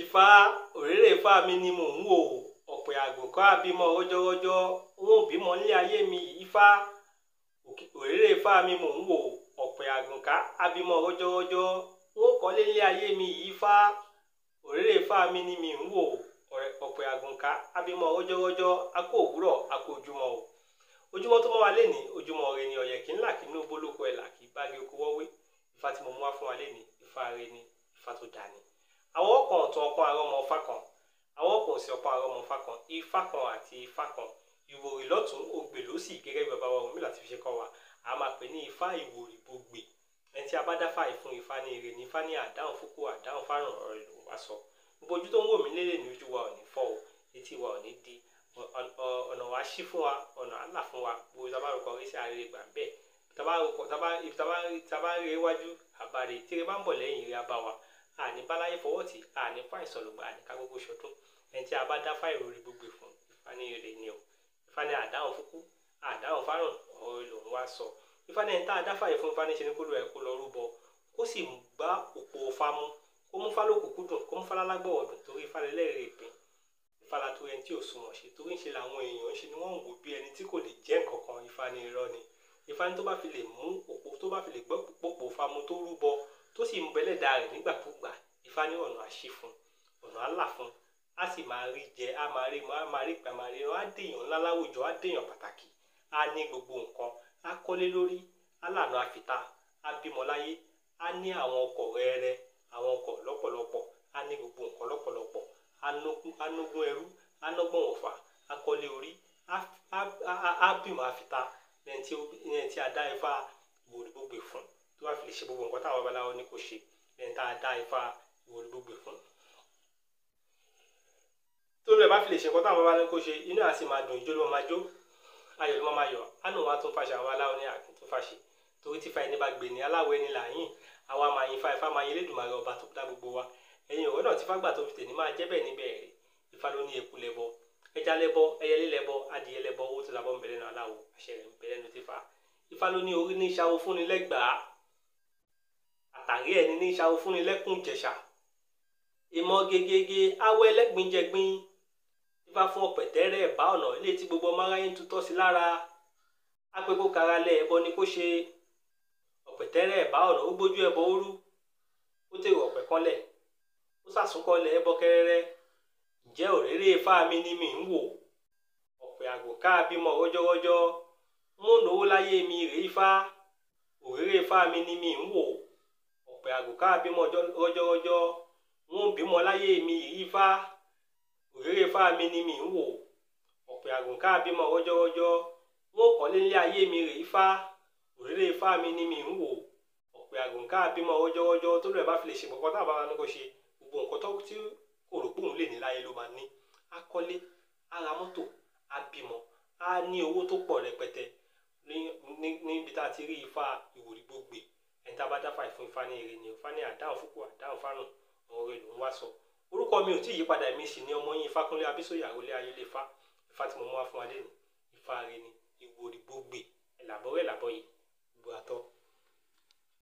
Ifá òréré ifá mi ni mò ń wò, ọ̀pẹ̀ àgùnkàn àbímọ rọ́jọ́rọ́jọ́, wọn ò bímọ nílé ayé mi. Ifá òréré ifá mi mò ń wò, ọ̀pẹ̀ àgùnkàn àbímọ rọ́jọ́rọ́jọ́, wọn ò kọ́lé nílé ayé mi. Ifá òréré ifá mi ni mò ń wò, ọ̀pẹ̀ àgùnkàn àbímọ rọ́jọ́rọ́jọ́. A kú òwúrọ̀, a kú ojúmọ́ o. Ojúmọ́ tó mọ́ wa lénìí, ojúmọ́ ire ni. Ọ̀yẹ̀ kí ńlá kí inú bólóko ẹ̀ là kí bági oko wọ́wé. Ifá tí mo mú wá fún wa lénìí, ifá ire ni, ifá tó dáa ni. Àwọn ọkàn ọ̀tún ọpọ́n arọ́ ọmọ Ifá kan, àwọn ọkàn òsì ọpọ́n arọ́ ọmọ Ifá kan, ifá kan àti ifá kan, ìwòrì lọ́tún ogbè lósì, gẹ́gẹ́ bí bàbá wa Ọ̀rúnmìlà ti fi ṣe kọ́ wa. A máa pè ní ifá ìwòrì bogbè. Ẹni tí a bá dáfá yìí fún, ifá ní ire ni, ifá ní àdáhùn fúkú, àdáhùn fárùn, ọ̀rọ̀ ìlú wa sọ. Gbogbo ojú tó ń wò mí lélẹ̀ ní ojú wa ò ní fọ́ o, etí wa ò ní di, ọ̀nà wa ṣí fún wa, ọ̀nà àlà fún wa. Gbogbo tá bá rúkọ rí sí àárẹ̀ gbà bẹ́ẹ̀, tá bá rí iwájú àbárè, tí ire bá ń bọ̀ lẹ́yìn ire á bá wa. Àní báláyé fọwọ́ tì, àní fún àìsàn lògbà, àní ká gbogbo ṣọdún. Ẹni tí a bá dáfá ìròrí gbogbo fún, ifá ní ire ni o. Ifá ní àdáhùn fúkú, àdáhùn fárùn, ọ̀rọ̀ lòun wá sọ. Ifá ní ẹni tá a dáfá yìí fún, ifá ní ṣe ni kó lọ ẹ̀ kó lọ rúbọ, kó sì gbá òpó ifá mú, kó mú fá lókùnkúndùn, kó mú fá lálágbọ̀wọ̀ dùn, torí ifá lẹ́lẹ́rìí ìpín. Ifá la tó ẹni tí ò sunwọ̀n ṣe, torí ń ṣe làwọn èèyàn ń ṣe ni wọ́n ń wò bí ẹni tí kò lè jẹ́ nǹkan kan. Ifá ní irọ́ ni. Ifá ní tó bá fi lè mú òpó, tó bá fi lè gbọ́ òpó ifá mú tó rúbọ, tó sì ń bẹlẹ́dà rẹ̀ nígbàkúgbà, ifá ní ọ̀nà àṣì fún, ọ̀nà àlà fún, á sì máa rí jẹ, á máa rí mu, á máa rí pa, máa rí rán, á dèèyàn ńlá láwùjọ, á dèèyàn pàtàkì, á ní gbogbo nǹkan, á kọ́lé lórí, á lànà àfìta, á bímọ láyé, á ní àwọn ọkọ̀ rẹ́rẹ́, àwọn ọkọ̀ lọ́pọ̀lọpọ̀, á ní gbogbo nǹkan lọ́pọ̀lọpọ̀, á nógún ẹrú, á nọ́gbọ̀n wọ̀fà, á kọ́lé orí, á bímọ àfìta. Lẹ́yìn tí a dá ifá ìwòrì gbogbo fún, tó bá fi lè ṣe gbogbo nǹkan táwọn babaláwo ní kó ṣe, lẹ́yìn tá a dá ifá ìwòrì gbogbo fún, tó lè bá fi lè ṣe nǹkan táwọn babaláwo ní kó ṣe, inú á sì máa dùn, ijó ló máa jó, ayọ̀ ló máa yọ̀, á nù wá tún fàṣẹ. Àwọn babaláwo ní àkín tún fàṣẹ, torí tífa ẹni bá gbè ní aláwọ̀ ẹni là yín. Àwa máa yin ifá, ifá máa yin Elédùmarè ọba tó dá gbogbo wa. Ẹ̀yin ọ̀rọ̀ náà tí fágbà tó fi tẹ̀ ní máa jẹ́ bẹ́ẹ̀ níbẹ̀ rẹ̀. Ifá ló ní eku lẹ́bọ, ẹja lẹ́bọ, ẹyẹlé lẹ́bọ, adìyẹ lẹ́bọ, owó tó labọ́ ń bẹ lẹ́nu aláwo, àṣẹ rẹ̀ ń bẹ lẹ́nu tífá. Ifá ló ní orí ní ìṣàwó fúnni lẹ́gbàá, àtàrí ẹni ní ìṣàwó fúnni lẹ́kùn jẹ̀ṣà, ìmọ̀ gegege awọ ẹlẹ́gbinjẹgbin. Ifá fún ọ̀pẹ̀tẹ́rẹ́ ẹ̀bá ọ̀nà ilé tí gbogbo ọmọ aráyé ń tutọ́ sí lára, apẹ́kó karalẹ̀ ẹbọ ni kó ṣe. Ọ̀pẹ̀tẹ́rẹ́ ẹ̀bá ọ̀nà ó gbójú ẹbọ ó rú, ó tèrò ọ̀pẹ̀ kanlẹ̀, ó sàsúnkọlẹ̀ ẹbọ kẹrẹrẹ. Ǹjẹ́ òréré ifá mi ni mi ń wò, ọ̀pẹ̀ àgùnká bímọ rọ́jọ́rọ́jọ́, mú náwó láyé mi rèé. Ifá òréré ifá mi ni mi ń wò, ọ̀pẹ̀ àgùnká bímọ rọ́jọ́rọ́jọ́, mú bímọ láyé mi rèé. Ifá òréré ifá mi ni mi ń wò, ọ̀pẹ̀ àgùnká bímọ rọ́jọ́rọ́jọ́, mú kọ́lé nílé ayé mi rèé. Ifá òréré ifá mi ni mi ń wò, ọ̀pẹ̀ àgùnká bímọ rọ́jọ́rọ́jọ́. Tó lóye bá fi lè ṣe nǹkan táwọn bàbá ní kó ṣe, gbogbo nǹkan tó tí kò rò pé òun lè ní láyé ló máa ní. Á kọ́lé, á ra mọ́tò, á bímọ, á ní owó tó pọ̀ rẹpẹtẹ. Níbi tá a ti rí ifá ìwòrì gbogbo, ẹni tá a bá dáfá ìfún, ifá ní ire ni. Ifá ní àdáhùn fúkú, àdáhùn fárùn, ọ̀rọ̀ rẹ̀ ló ń wá sọ. Orúkọ mi ò tí ì yípadà, èmi sì ni ọmọ yín Ifákúnlé Abísóyè Àrólé Ayélé Ifá. Ifá tí mo mú wá fún wa lẹ́nu, ifá ire ni, ìwòrì gbogbo, ẹ̀làbọ̀rẹ̀ ẹ̀làbọ̀yè, gbogbo àtọ́.